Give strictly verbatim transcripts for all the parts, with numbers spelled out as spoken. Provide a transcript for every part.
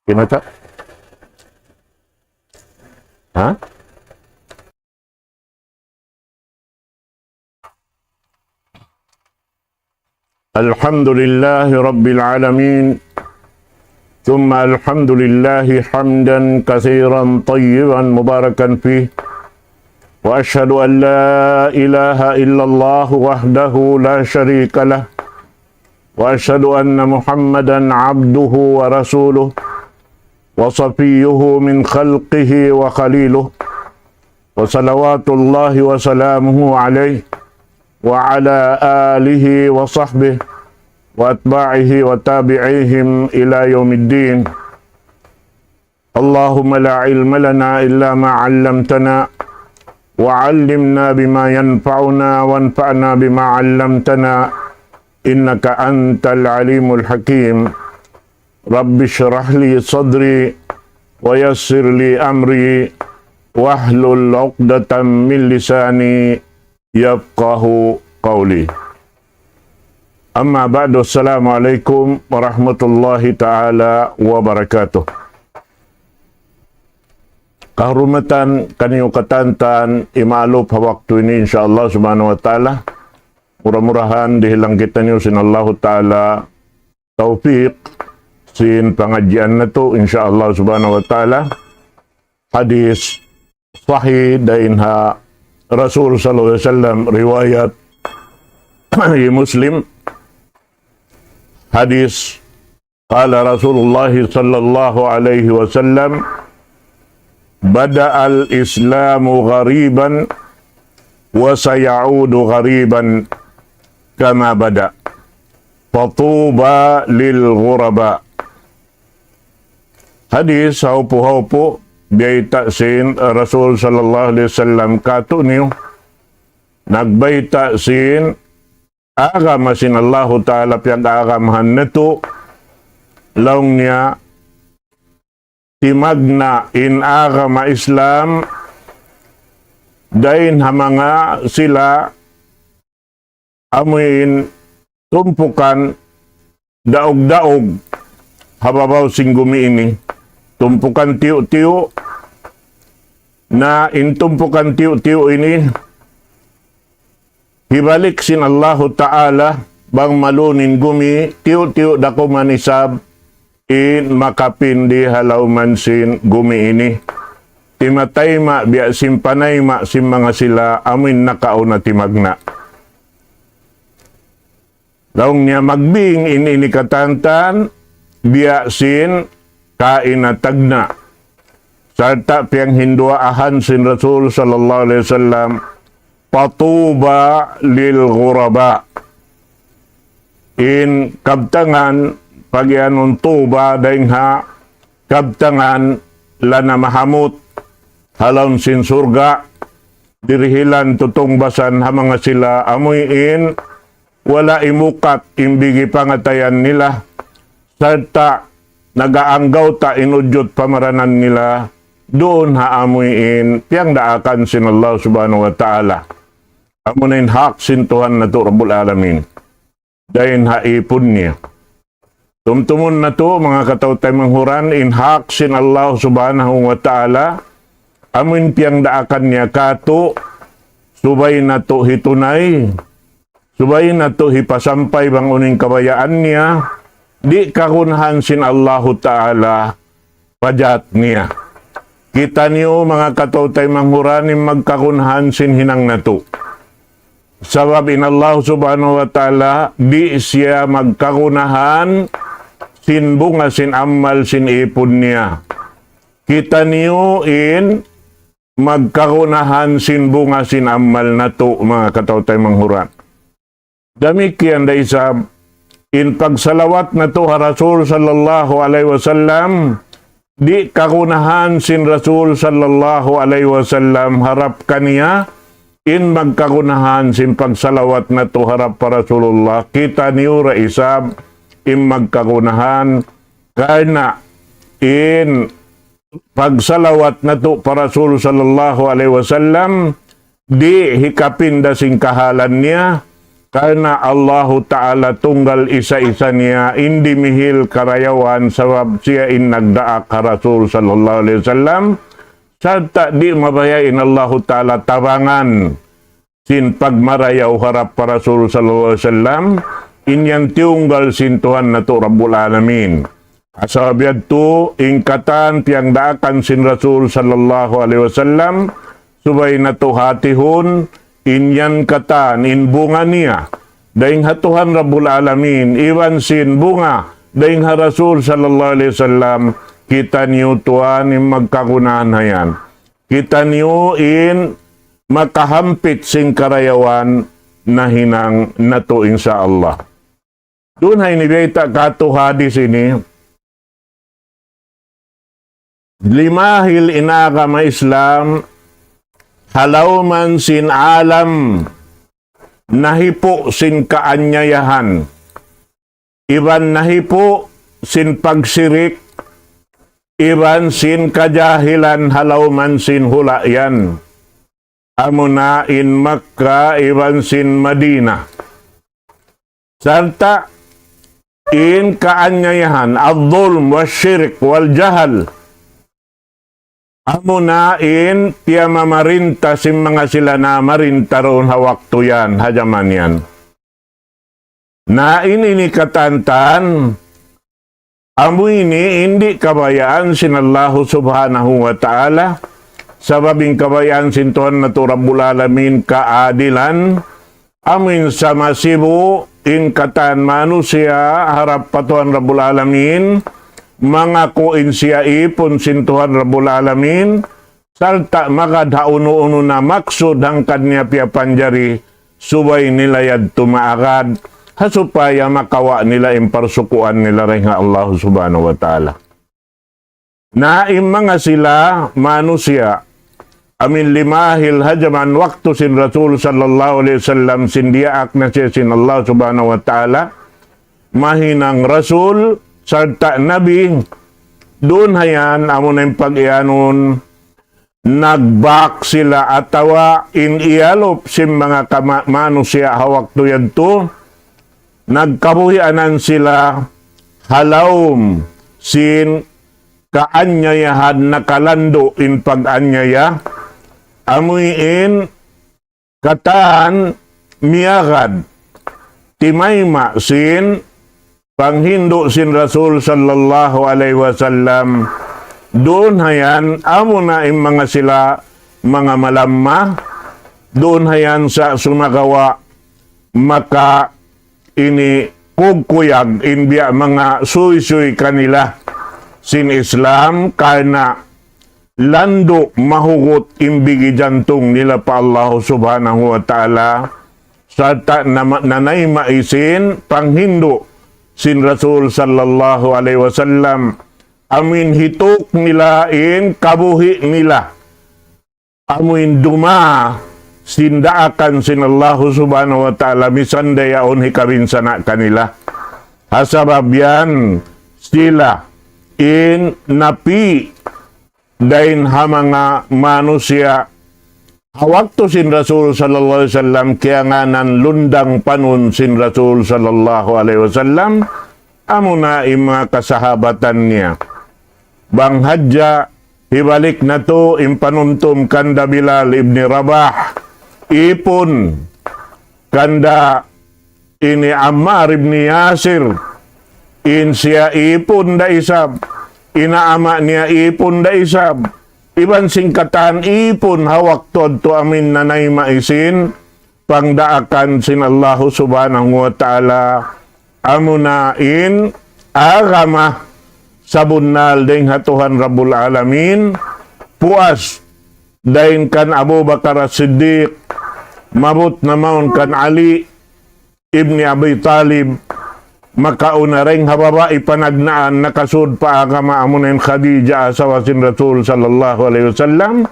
Kinata? Ha? الحمد لله رب العالمين، ثم الحمد لله حمدا كثيرا طيبا مباركا فيه، وأشهد أن لا إله إلا الله وحده لا شريك له، وأشهد أن محمدا عبده ورسوله، وصفيه من خلقه وخليله، وصلوات الله وسلامه عليه وعلى آله وصحبه وأتباعه وتابعيهم إلى يوم الدين. اللهم لا علم لنا إلا ما علمتنا، وعلمنا بما ينفعنا، وانفعنا بما علمتنا، إنك أنت العليم الحكيم. رب اشرح لي صدري ويسر لي أمري واحلل عقدة من لساني يفقه قولي. أما بعد، السلام عليكم ورحمة الله تعالى وبركاته. Kahurmatan kaniyu katantan imaalup ha waktu ini, insya Allah subhanahu wa ta'ala. Mura-murahan dihilan kitaniyu sin Allahu ta'ala tawfiq sin pangadjian natu', insya Allah subhanahu wa ta'ala. Hadis sahih dayn ha Rasul sallallahu alayhi wasallam, riwayat hi Muslim. Hadis, قال رسول الله صلى الله عليه وسلم: بدأ الإسلام غريبا وسيعود غريبا كما بدأ، فطوبى للغرباء. Hadis haupu-haupu, biyayta' sin Rasul sallallahu alayhi wasallam kātu'niyu, nagbayta' sin agama sin Allahu ta'ala piyag-agamahan natu', laung niya, timagna' in agama Islam dayn ha manga sila amuin tumpukan daug-daug ha babaw sin gumi ini. Tumpukan tiyu'-tiyu', na in tumpukan tiyu'-tiyu' ini hibalik sin Allahu ta'ala bang malun in gumi, tiyu'-tiyu' da kuman isab in makapindi ha lawm sin gumi ini. Timatayma' biya' sin panayma' sin manga sila amuin nakauna timagna'. Laung niya, magbing in ini katantan biya' sin kaina tagna'. Sarta' piyanghinduwaahan sin Rasul sallallahu alayhi wasallam, فطوبى للغرباء. In kabtangan, pagiyanun tuba, dayn ha kabtangan lana mahamut ha lawm sin surga', dirihilan tutungbasan ha manga sila amuin wala' imukat in bigi pangatayan nila, sarta' nag-aanggawta' in udjut pamaranan nila duun ha amuin piyangdaakan sin Allah subhanahu wa ta'ala. Amuna in hak sin Tuhan natu' Rabbul Alamin. Dayn ha ipun niya. Tumtumun natu', manga kataw-taymanghuran, in hak sin Allah subhanahu wa ta'ala, amuin piyangdaakan niya kātu', subay natu' hitunay, subay natu' hipasampay bang unu in kabayaan niya, di' kagunahan sin Allahu ta'ala pa jat niya. Kitaniyu, manga kataw-taymanghuran, in magkagunahan sin hinang natu'. Sabab in Allah subhanahu wa ta'ala, di' siya magkagunahan sin bunga sin amal sin ipun niya. Kitaniyu in magkagunahan sin bunga sin amal natu', manga kataw-taymanghuran. Damikkiyan da isab, in pagsalawat natu' ha Rasul sallallahu alayhi wasallam, di' kagunahan sin Rasul sallallahu alayhi wasallam harap kaniya, in magkagunahan sin pagsalawat natu' harap pa Rasulullah, kitaniyu ra isab in magkagunahan, karna' in pagsalawat natu' pa Rasul sallallahu alayhi wasallam, di' hikapinda sin kahalan niya, Karna' Allahu Ta'ala tunggal isa-isa niya in dimihil karayawan sabab siya in nagdaak ha Rasul sallallahu alayhi wasallam, sarta' di' mabaya' in Allahu Ta'ala tabangan sin pagmarayaw harap pa Rasul sallallahu alayhi wasallam, in yan tiyunggal sin Tuhan natu' Rabbul Alamin. Sabab yadtu, in katan piyagdaakan sin Rasul sallallahu alayhi wasallam, subay natu' hatihun, in yan katan, in bunga niya, dayn ha Tuhan Rabbul Alamin, iban sin bunga, dayn ha Rasul sallallahu alayhi wasallam, kitaniyu tuwan in magkagunahan ha yan. Kitaniyu in makahampit sin karayawan nahinang natu', insya Allah. Duun ha ini bayta' katu' hadis ini, limahil in agama Islam, ha lawm sin alam, nahipu' sin kaanyayahan, iban nahipu' sin pagsirik, iban sin kajahilan ha lawm sin hula' yan. Amuna in Makkah iban sin Madinah. Sarta' in kaanyayahan, al-zulm, wal-shirik, wal-jahal. Amuna in piyamamarinta sin manga sila namarinta duun ha waktu yan, ha jaman yan. Na in ini katan, amu ini in di' kabayaan sin Allahu Subhanahu wa Ta'ala, sabab in kabayaan sin Tuhan natu' Rabbul Alamin kaadilan, amu in sama sibu' in katan manusiya' harap pa Tuhan Rabbul Alamin, mangaku in siya ipun sin Tuhan Rabbul Alamin, sarta' magad ha unu-unu na maksud hangkan niya piyapanjari, subay nila yadtu maagad, ha supaya makawa' nila in parsukuan nila dayn ha Allah Subhanahu wa Ta'ala. Na in manga sila manusiya', amu in limahil ha jaman waktu sin Rasul sallallahu alayhi wasallam sin diyaak na siya sin Allah Subhanahu wa Ta'ala, mahinang Rasul sarta' Nabi, duun ha yan, amuna in pag-iyanun, nagbak sila atawa in iyalup sin manga kama-, manusiya' ha waktu yadtu, nagkabuhianan sila ha lawm sin kaanyayahan nakalandu' in pag-anyaya, amu in katan miyagad, timayma' sin panghindu' sin Rasul sallallahu alayhi wasallam, duun ha yan, amuna in manga sila manga malamma, duun ha yan sa sumagawa' maka ini kugkuyag in biya' manga suysuy kanila sin Islam, karna' landu' mahugut in bigi jantung nila pa Allah Subhanahu wa Ta'ala, sarta' nama-, nanayma' sin panghindu' sin Rasul sallallahu alayhi wasallam, amu in hituk nila in kabuhi' nila, amu in duma sin daakan sin Allah Subhanahu wa Ta'ala, misan da yaun hikabinsana' kanila. Ha sabab yan, sila in napi' dayn ha manga manusiya'. Ha waktu sin Rasul sallallahu alayhi wasallam, kiyangānan lundang panun sin Rasul sallallahu alayhi wasallam, amuna in manga kasahabatan niya. Bang hadja, hibalik natu' in panumtum kanda Bilal ibn Rabah, ipun kanda ini Ammar ibn Yasir, in siya ipun da isab, in ama' niya ipun da isab, iban sin katan ipun ha waktu yadtu amu in nanayma' sin pangdaakan sin Allahu Subhanahu wa Ta'ala, amuna in agama sabunnal dayn ha Tuhan Rabbul Alamin, puas dayn kan Abu Bakar As-Siddiq, maabut na mawn kan Ali ibn Abi Talib, makauna dayn ha babai panagnaan nakasud pa agama, amuna in Khadija, asawa sin Rasul sallallahu alayhi wasallam.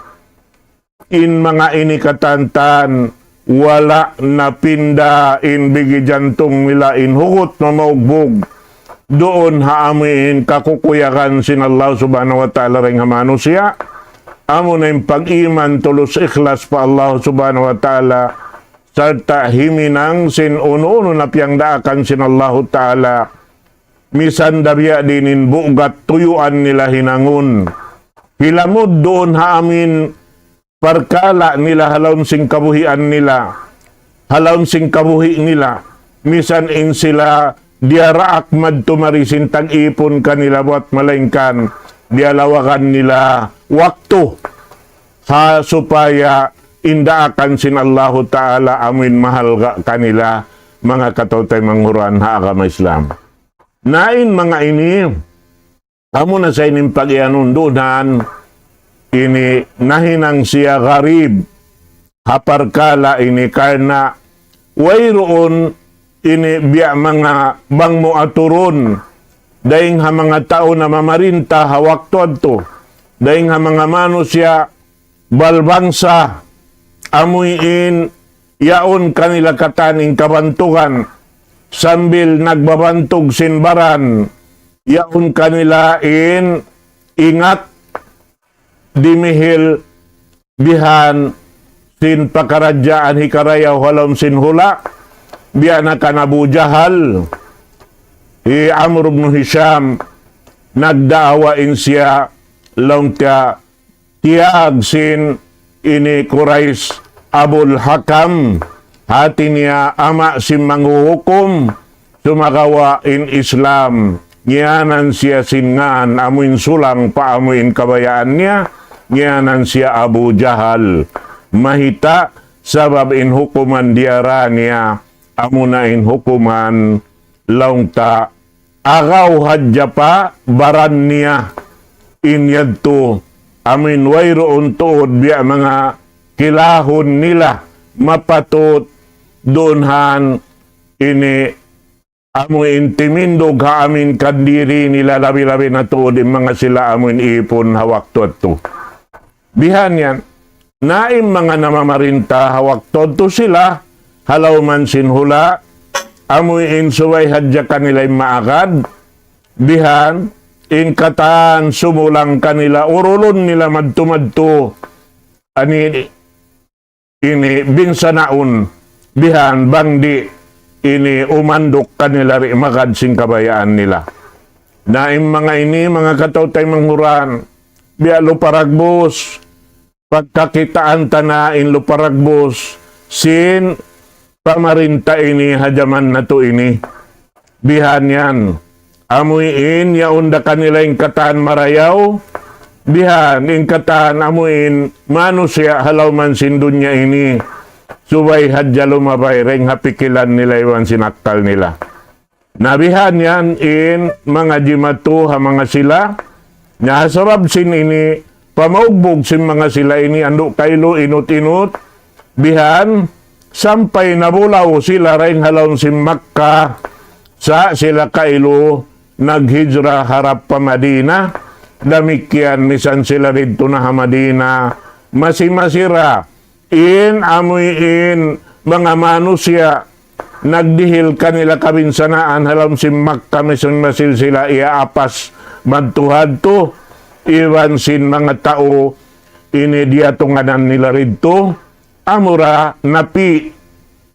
In manga ini katantan, wala' napinda in bigi jantung nila, in hugut mamaugbug duun ha amu in kakukuyagan sin Allah Subhanahu wa Ta'ala dayn ha manusiya'. Amuna in pag-iman tulus ikhlas pa Allah Subhanahu wa Ta'ala, sarta' himinang sin unu-unu na piyangdaakan sin Allahu Ta'ala, misan da biya' diin in bugat tuyuan nila hinangun. Hilamud duun ha amin parkala' nila ha lawm sin kabuhian nila, ha lawm sin kabuhi' nila, misan in sila diyaraak madtu mari sin tag-ipun kanila buwat malaingkan diyalawagan nila waktu ha supaya in daakan sin Allahu Ta'ala amuin mahalga' kanila, manga kataw-taymanghuran ha agama Islam. Na in manga ini, amu na sa ini in pag-iyanun duun, ini nahinang siya garib ha parkala' ini karna' wayruun ini biya' manga bang mu aturun dayn ha manga tau namamarinta ha waktu yadtu, dayn ha manga manusiya' balbangsa, amuin yaun kanila katan in kabantugan, sambil nagbabantug sin baran, yaun kanila in ingat dimihil bihan sin pakaradjaan hikarayaw ha lawm sin hula', biya' na kan Abu Jahal, hi Amr ibn Hisham, nagdaawa in siya laung ta tiyag sin ini Quraysh Abul Hakam, hati niya ama' sin manghuhukum, sumagawa' in Islam, ngiyanan siya sin ngan amuin sulang pa amuin kabayaan niya, ngiyanan siya Abu Jahal. Mayta'? Sabab in hukuman diyara niya, amuna in hukuman laung ta agaw hadja pa baran niya. In yadtu, amuin wayruun tuud biya' manga kilahun nila mapatut duun ha ini amuin timindug ha amin kandiri nila, labi-labi na tuud in manga sila amuin ipun ha waktu yadtu. Bihan yan, na in manga namamarinta ha waktu yadtu sila ha lawm sin hula', amuin subay hadja kanila in maagad, bihan in katan sumulang kanila, urulun nila madtu-madtu, ani ini binsanaun, bihan bang di' ini umanduk kanila di' magad sin kabayaan nila. Na in manga ini, manga kataw-taymanghuran, biya' lupa ragbus, pagkakitaan ta na in lupa ragbus sin pamarinta ini ha jaman natu' ini. Bihan yan. Amuin yaun da kanila in katan marayaw. Bihan in katan amuin manusiya' ha lawm sin dunya ini. Subay hadja lumabay dayn ha pikilan nila iban sin akkal nila. Na bihan yan in manga jimatu ha manga sila. Na sabab sin ini pamaugbug sin manga sila ini andu' kailu inut-inut, bihan, sampay nabulaw sila dayn ha lawm sin Makkah, sa' sila kailu naghijra harap pa Madina. Damikkiyan misan sila didtu na ha Madina, masi-masi ra in amuin manga manusiya' nagdihil kanila kabinsanaan ha lawm sin Makkah, misan masi-masi sila iyaapas madtu hadtu, iban sin manga tau ini diyatunganan nila didtu, amura napi'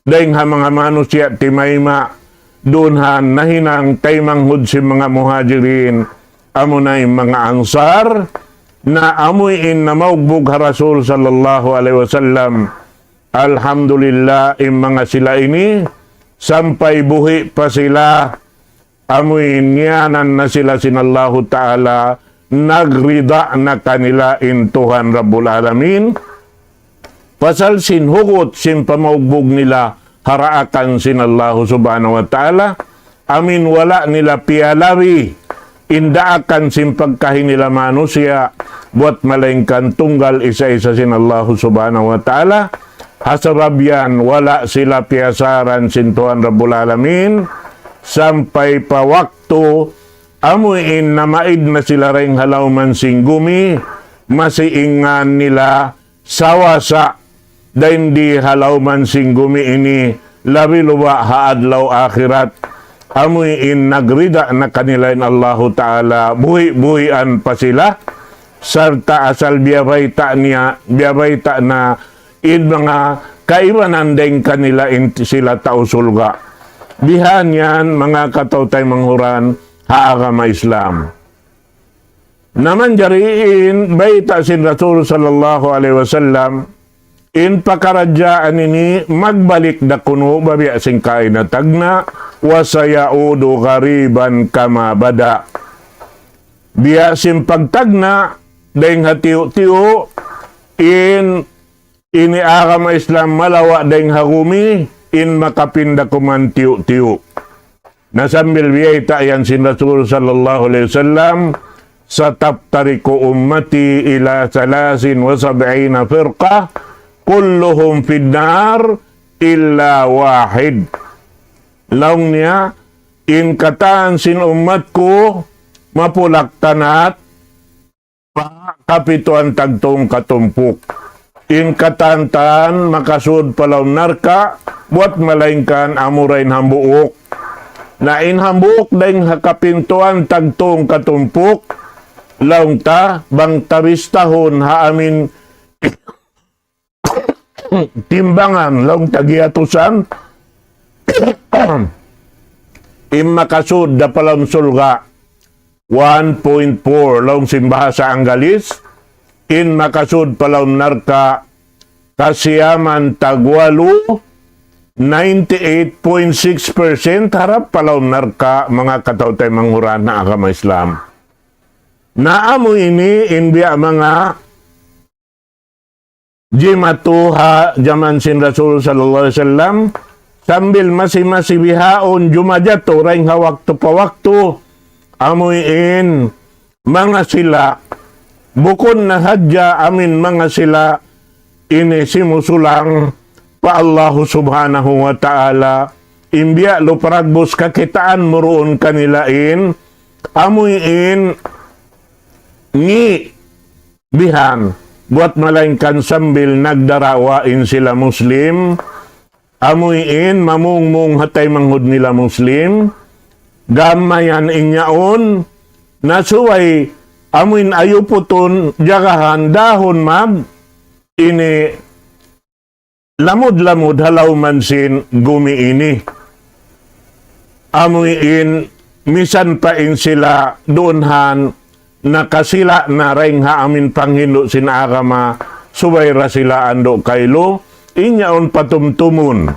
dayn ha manga manusiya' timayma' duun ha nahinang taymanghud sin manga Muhajirin, amuna in manga Ansar, na amuin namaugbug ha Rasul sallallahu alayhi wasallam. Alhamdulillah, in manga sila ini, sampay buhi' pa sila, amuin ngiyanan na sila sin Allahu Ta'ala, nagrida na kanila in Tuhan Rabbul Alamin, pasal sin hugut sin pamaugbug nila ha daakan sin Allahu Subhanahu wa Ta'ala, amuin wala' nila piyalabi in daakan sin pagkahi nila manusiya', buwat malaingkan tunggal isa-isa sin Allahu Subhanahu wa Ta'ala. Ha sabab yan, wala' sila piyasaran sin Tuhan Rabbul Alamin, sampay pa waktu amuin namaid na sila dayn ha lawm sin gumi, masi in ngan nila sawasa dayn di ha lawm sin gumi ini, labi luba' ha adlaw akhirat. Amuin nagrida na kanila in Allahu Ta'ala, buhi'-buhian pa sila, sarta' asal biyabayta' niya, biyabayta' na in manga kaibanan dayn kanila in sila tau surga'. Bihan yan, manga kataw-taymanghuran ha agama Islam. Na manjari in bayta' sin Rasul sallallahu alayhi wasallam, in pakaradjaan ini magbalik da kunu' ba biya' sin kaina tagna', وسيعود غريبا كما بدأ. Biya' sin pagtagna' dayn ha tiyu'-tiyu', in ini agama Islam malawa' dayn ha gumi, in makapinda kuman tiyu'-tiyu'. Na sambil biyayta' yan sin Rasul sallallahu alayhi wasallam, ستفترق أمتي إلى ثلاث وسبعين فرقة كلهم في النار إلا واحد. Laung niya, in katan sin ummat ku mapulak-tanat pa kapituan tagtung katumpuk. In katan-katan makasud pa lawm narka', buwat malaingkan amura in hambuuk. Na in hambuuk dayn ha kapintuan tagtung katumpuk, laung ta, bang ta bistahun ha amin timbangan, laung ta giyatusan, in makasud da pa lawm surga', one point four, laung sin bahasa Anggalis, in makasud pa lawm narka', kasiyaman tagwalu, ninety-eight point six percent harap pa lawm narka', manga kataw-taymanghuran ha agama Islam. Na amu ini in biya' manga jimatu ha jaman sin Rasul sallallahu alayhi wasallam, sambil masi-masi bihaun jumajatu dayn ha waktu pa waktu, amu in manga sila, bukun na hadja amin manga sila ini simusulang pa Allahu Subhanahu wa Ta'ala, in biya' lu paragbus kakitaan mu duun kanila in, amu in ngi' bihan, buwat malaingkan sambil nagdarawa in sila Muslim, amu in mamungmung ha taymanghud nila Muslim, gam mayan in yaun, na subay amu in ayuputun, jagahan, dahun mag, ini lamud-lamud ha lawm sin gumi ini. Amu in misan pa in sila duun han nakasila' na dayn ha amin panghindu' sin agama, subay da sila andu' kailu, in yaun patumtumun.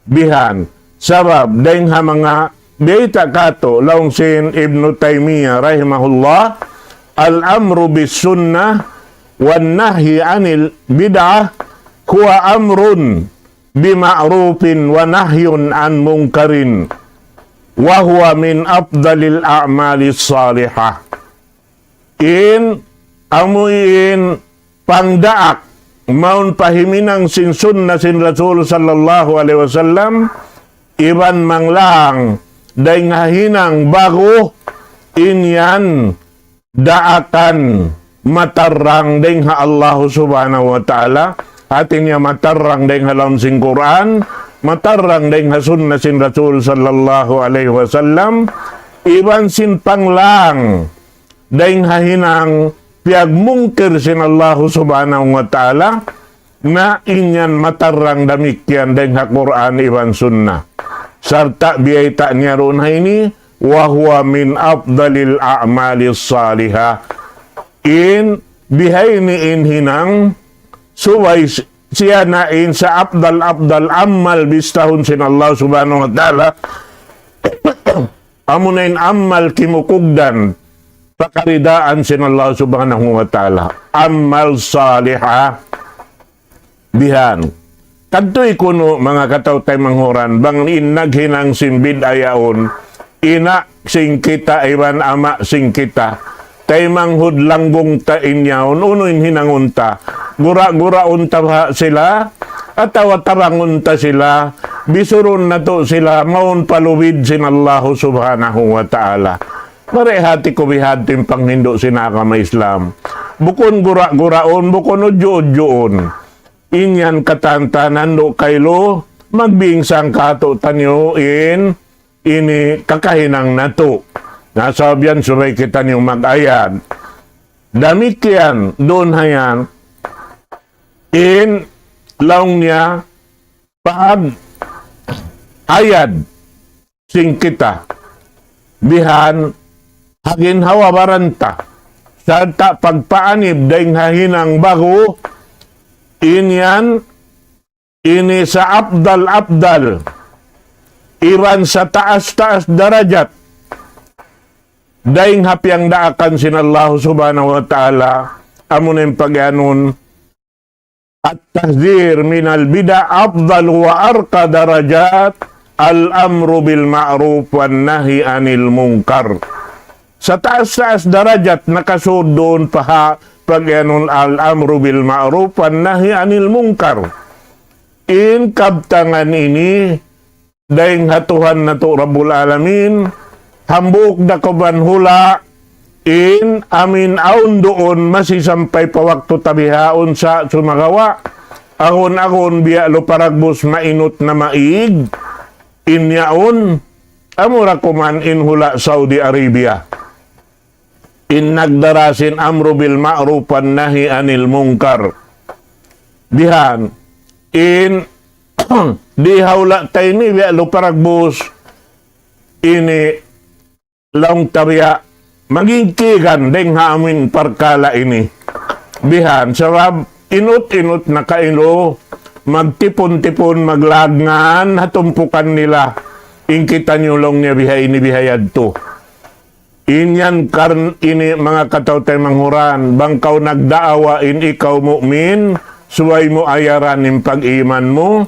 Bihan. Sabab, dayn ha manga biyayta' katu', laung sin Ibnu Taymiyyah rahimahullah, الأمر بالسنة والنهي عن البدعة هو أمر بمعروف ونهي عن منكر وهو من أفضل الأعمال الصالحة. In amu in pangdaak mawn pa himinang sin sunna sin Rasul sallallahu alayhi wasallam, iban manglang dayn ha hinang ba'gu, in yan daakan matarrang dayn ha Allahu Subhanahu wa Ta'ala, hati niya matarrang dayn ha lawm sin Qur'an, matarrang dayn ha sunna sin Rasul sallallahu alayhi wasallam, iban sin panglang dayn ha hinang piyagmungkir sin Allahu Subhanahu wa Ta'ala, na in yan matarrang damikkiyan dayn ha Qur'an iban Sunnah. Sarta' biyayta' niya duun ha ini, وهو من أفضل الأعمال الصالحة. In bihaini in hinang, subay s-, siya na in sa afdal-afdal amal bistahun sin Allah Subhanahu wa Ta'ala. Amuna in amal kimukugdan pa karidaan sin Allah Subhanahu wa Ta'ala. Amal salihah. Bihan. Kadtuy kunu' manga kataw-taymanghuran, bang in naghinang sin bid'a yaun, ina' sin kita iban ama' sin kita. Taymanghud langgung ta in yaun, unu in hinangun ta. Gura-guraun ta ba sila, atawa tabangun ta sila, bisurun natu' sila, mawn pa lubid sin Allahu Subhanahu wa Ta'ala. Mari hati ku bihadtu in panghindu' sin agama Islam. Bukun gura-guraun, bukun udju-udjuun. In yan katantanan du kailu, magbing sangkatu' taniyu in ini kakahinang natu'. Na sabab yan subay kitaniyu mag-ayad. Damikkiyan, duun ha yan, in laung niya, pag-ayad sin kita. Bihan, ha ginhawa-baran ta. Sarta' pagpaanib dayng ha hinang ba'gu, in yan, ini sa afdal-afdal, iban sa taas-taas darajat, dayng ha piyangdaakan sin Allah Subhanahu wa Ta'ala, amuna in pag-iyanun, التحذير من البدع أفضل وأرقى درجات الأمر بالمعروف والنهي عن المنكر. Sa taas-taas darajat nakasud duun pa ha pag-iyanun الأمر بالمعروف والنهي عن المنكر. In kabtangan ini, dayng ha Tuhan natu' Rabbul Alamin, hambuuk da kuman hula', in amin awn duun masi sampay pa waktu ta bihaun sa sumagawa', agun-agun biya' lupa dagbus mainut na maig, in yaun, amura kuman in hula' Saudi Arabia. In nagdara sin amru bil ma'ruf wan nahi anil munkar. Bihan, in di' ha hula' ta ini, biya' lupa dagbus, ini laung ta biya' magingkigan dayng ha amin parkala' ini. Bihan, sabab inut-inut na kailu, magtipun-tipun, maglagngan ha tumpukan nila. In kitaniyu laung niya biha ini, biha yadtu. In yan karna' ini manga kataw-taymanghuran, bang kaw nagdaawa in ikaw mu'min, subay mu ayaran in pag-iman mu,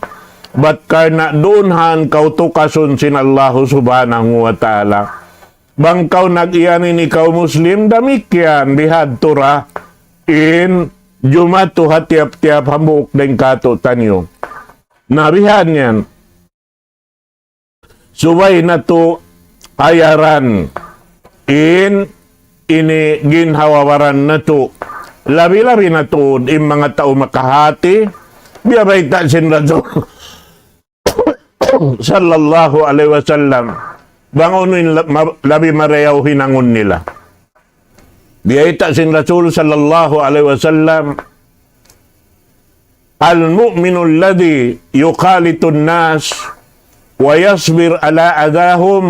bat karna' duun han kaw tukasun sin Allahu Subhanahu wa Ta'ala. Bang kaw nag-iyan in ikaw Muslim, damikkiyan, bihadtu ra in jumatu ha tiyap-tiyap hambuuk dayng kātu'niyu. Na bihan yan. Subay natu' ayaran in ini ginhawa-baran natu'. Labi-labi na tuud in manga tau makahati, biya' bayta' sin Rasul sallallahu alayhi wasallam. Bang unu in la-, ma-, labi marayaw hinangun nila. Biyayta' sin Rasul sallallahu alayhi wasallam, المؤمن الذي يخالط الناس ويصبر على أذاهم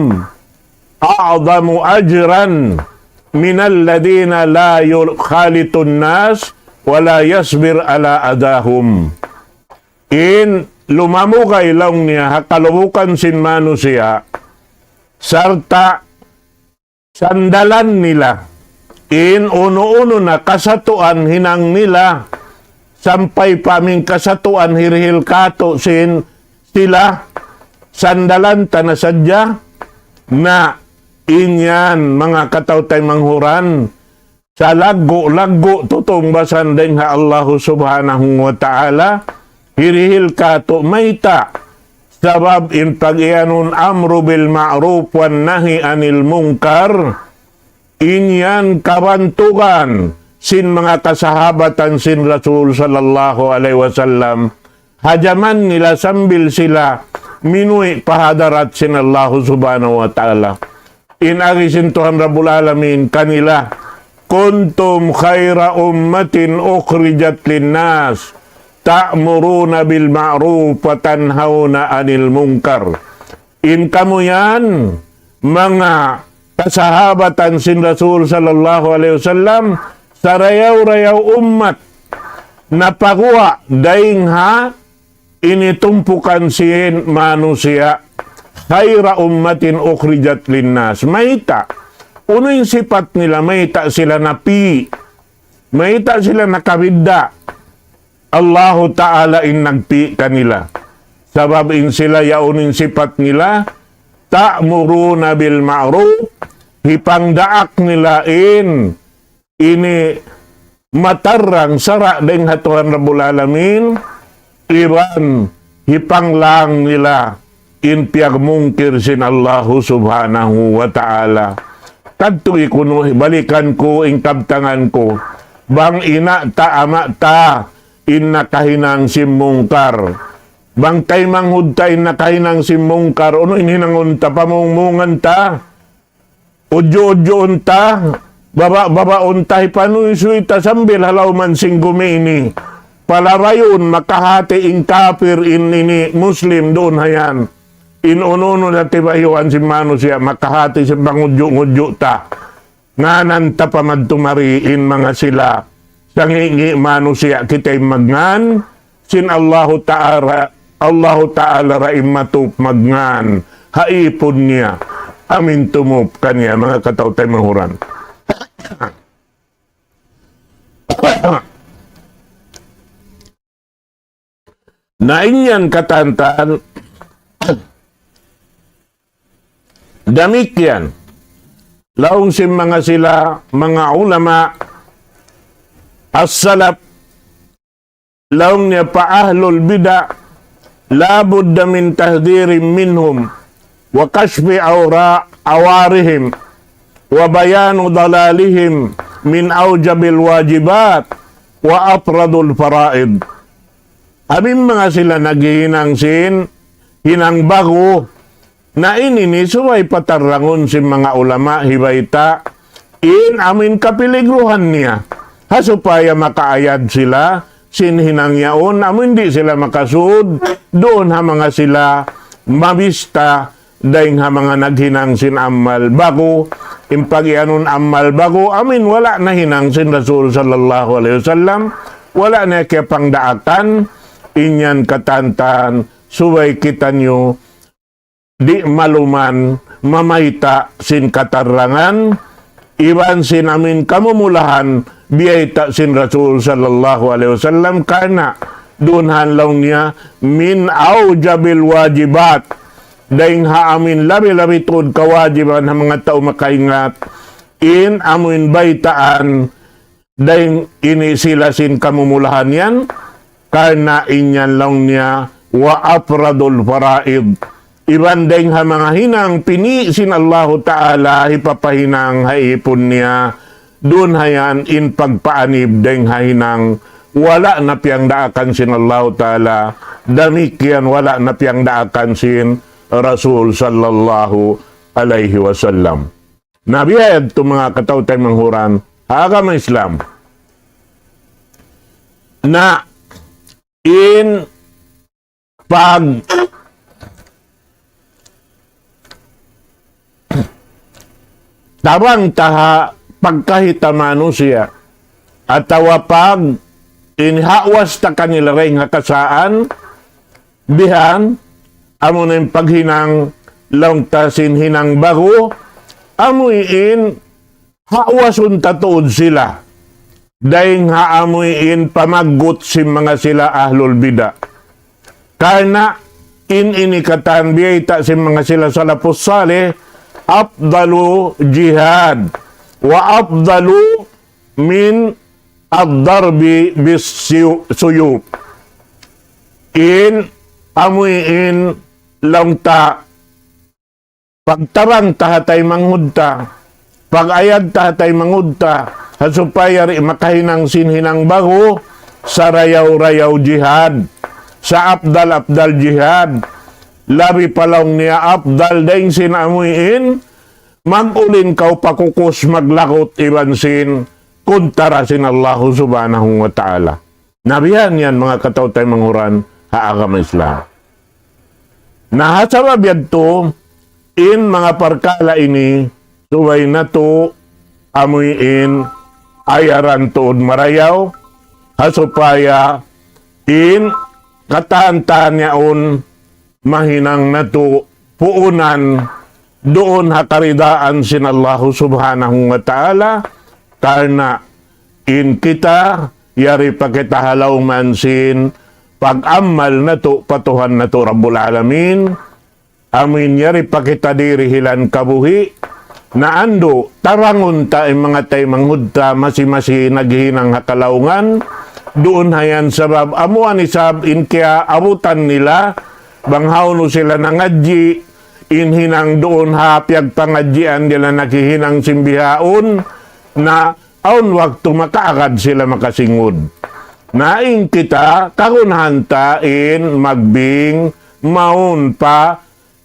أعظم أجرا من الذين لا يخالط الناس ولا يصبر على أذاهم. In lumamugay laung niya ha kalubukan sin manusiya', sarta' sandalan nila in unu-unu na kasatuan hinang nila, sampay pa amin kasatuan hirihil kātu' sin sila, sandalan ta na sadja, na in yan manga kataw-taymanghuran, salaggu'-laggu' tutungbasan dayng ha Allahu Subhanahu wa Ta'ala, hirihil kātu' mayta', sabab in pag-iyanun amru bil ma'ruf wan nahi anil munkar, in yan kabantugan sin manga kasahabatan sin Rasul sallallahu alayhi wasallam, ha jaman nila sambil sila minuwi' pa hadarat sin Allahu Subhanahu wa Ta'ala. In agi sin Tuhan Rabbul Alamin kanila, كنتم خير أمة أخرجت للناس تأمرون بالمعروف وتنهون عن المنكر. In kamu yan, manga kasahabatan sin Rasul sallallahu alayhi wasallam, sarayaw-rayaw ummat, napaguwa' dayng ha ini tumpukan sin manusiya', خير أمة أخرجت للناس. Mayta'? Unu in sipat nila, mayta' sila napī'? Mayta' sila nakabidda'? Allahu Ta'ala in nagpī' kanila. Sabab in sila yaun in sipat nila, تأمرون بالمعروف, hipangdaak nila in ini matarrang sara' dayng ha Tuhan Rabbul Alamin, iban hipanglang nila in piyagmungkir sin Allahu Subhanahu wa Ta'ala. Kadtu kunu', balikan ku in kabtangan ku. Bang ina' ta, ama' ta, in nakahinang sin mungkar. Bang taymanghud ta in nakahinang sin mungkar, unu in hinangun ta, pamungmungan ta, udju-udjuun ta, baba-babaun ta, hipanuysuy ta sambil ha lawm sin gumi ini. palabayun, makahati in kapir, in ini Muslim duun hayan. In unu-unu na tibayuan sin manusiya', makahati sin pangudju'-ngudju' ta. Ngānan ta pa madtu mari in manga sila. Sangi'-ngi' manusiya' kita in magngan, sin Allahu Ta'ala, Allahu Ta'ala ra in matup magngan. Ha ipun niya, amu in tumup kaniya, manga kataw-taymanghuran. Na in yan katantan, damikkiyan, laung sin manga sila, manga ulama, as-salaf, laung niya pa ahlul bid'ah, لا بد من تحذير منهم وكشف عورا-، عوارهم وبيان ضلالهم من أوجب الواجبات وأفرض الفرائض. Amu in manga sila naghihinang sin hinang ba'gu, na ini ini subay patarangun sin manga ulama hibayta', in amu in kapiligruhan niya. Ha supaya makaayad sila, sin hinang yaun, amu in di' sila makasud, duun ha manga sila mabista, dayng ha manga naghinang sin amal ba'gu, in pag-iyanun amal ba'gu, amu in wala' nahinang sin Rasul sallallahu alayhi wasallam, wala' niya kiyapangdaakan, in yan katantan, subay kitaniyu, di' maluman, mamayta' sin katarangan, iban sin amu in kamumulahan, biyayta' sin Rasul sallallahu alayhi wasallam, karna' duun ha laung niya, من أوجب الواجبات, dayng ha amu in labi-labi tuud kawajiban ha manga tau makaingat, in amu in baytaan, dayng ini sila sin kamumulahan yan, karna' in yan laung niya, وأفرض الفرائض. Iban dayng ha manga hinang pini' sin Allahu Ta'ala hipapahinang ha ipun niya, duun hayan in pagpaanib dayng ha hinang wala' na piyangdaakan sin Allahu Ta'ala, damikkiyan wala' na piyangdaakan sin Rasul sallallahu alayhi wasallam. Na biya' yadtu manga kataw-taymanghuran ha agama Islam. Na in pag tabang ta ha pagkahi ta manusiya', atawa pag in hawas ta kanila dayng ha kasaan, bihan, amu na in paghinang laung ta sin hinang ba'gu, amu in hawasun ta tuud sila. Dayng ha amu in pamaggut sin manga sila ahlul bid'ah. Karna' in ini katan biyayta' sin manga sila salafus salih, أفضل جهاد وأفضل من الضرب بالسيوف. In amu in laung ta pagtabang ta ha taymanghud ta, pag-ayad ta ha taymanghud ta, ha supaya di' makahinang sin hinang ba'gu, sarayaw-rayaw jihad, sa-apdal-apdal jihad, labi pa laung niya apdal dayng sin amu in, mag-ulin kaw pa kukus maglagut iban sin kuntara sin Allahu Subhanahu wa Ta'ala. Na biya' yan manga kataw-taymanghuran ha agama Islam. Na ha sabab yadtu, in manga parkala' ini, subay natu' amu in ayaran tuud marayaw, ha supaya in katan-katan yaun mahinang natu' puunan duun ha karidaan sin Allahu Subhanahu wa Ta'ala, karna' in kita, yari pa kita ha lawm sin pag-amal natu' pa Tuhan natu' Rabbul Alamin, amu in yari pa kita dihilan kabuhi', na andu', tarangun ta in manga taymanghud ta masi-masi naghihinang ha kalaungan, duun ha yan sabab amu in isab in kiyaabutan nila, bang hawnu sila nangadji', in hinang duun ha piyagpangadjian nila naghihinang sin bihaun, na awn waktu makaagad sila makasingud. Na in kita, kagunahan ta in magbing mawn pa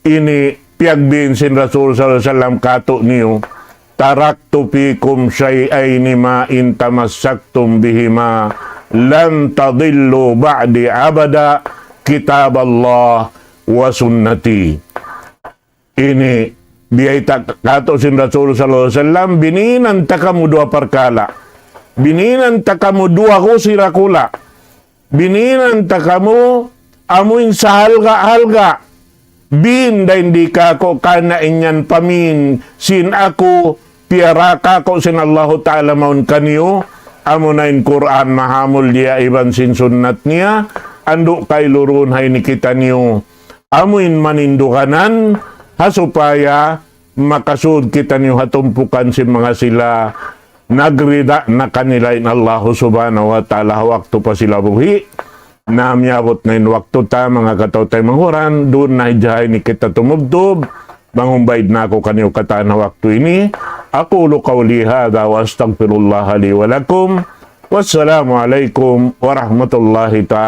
ini piyagbin sin Rasul sallallahu alayhi wasallam kātu'niyu, تركت فيكم شيئين ما إن تمسكتم بهما لن تضلوا بعدي أبدا كتاب الله وسنتي. Ini biyayta' katu' sin Rasul sallallahu alayhi wasallam, bininan ta kamu duwa parkala'. Bininan ta kamu duwa husi dakula'. Bininan ta kamu amuin sahalga'-halga'. Bin dayn di kaku' kana in yan pamin sin aku piyara kaku' sin Allahu Ta'ala mawn kaniyu, amuna in Qur'an mahamulliya iban sin sunnat niya, andu' kailurun ha ini kitaniyu. Amuin maninduganan, ha supaya makasud kitaniyu ha tumpukan sin manga sila nagrida na kanila in Allahu Subhanahu wa Ta'ala ha waktu pa sila buhi'. Na miyabut na in waktu ta, manga kataw-taymanghuran, duun na hadja ini kita tumubtub, mangumbaid na aku kaniyu katan ha waktu ini. أقول قولي هذا وأستغفر الله لي ولكم. والسلام عليكم ورحمة الله تعالى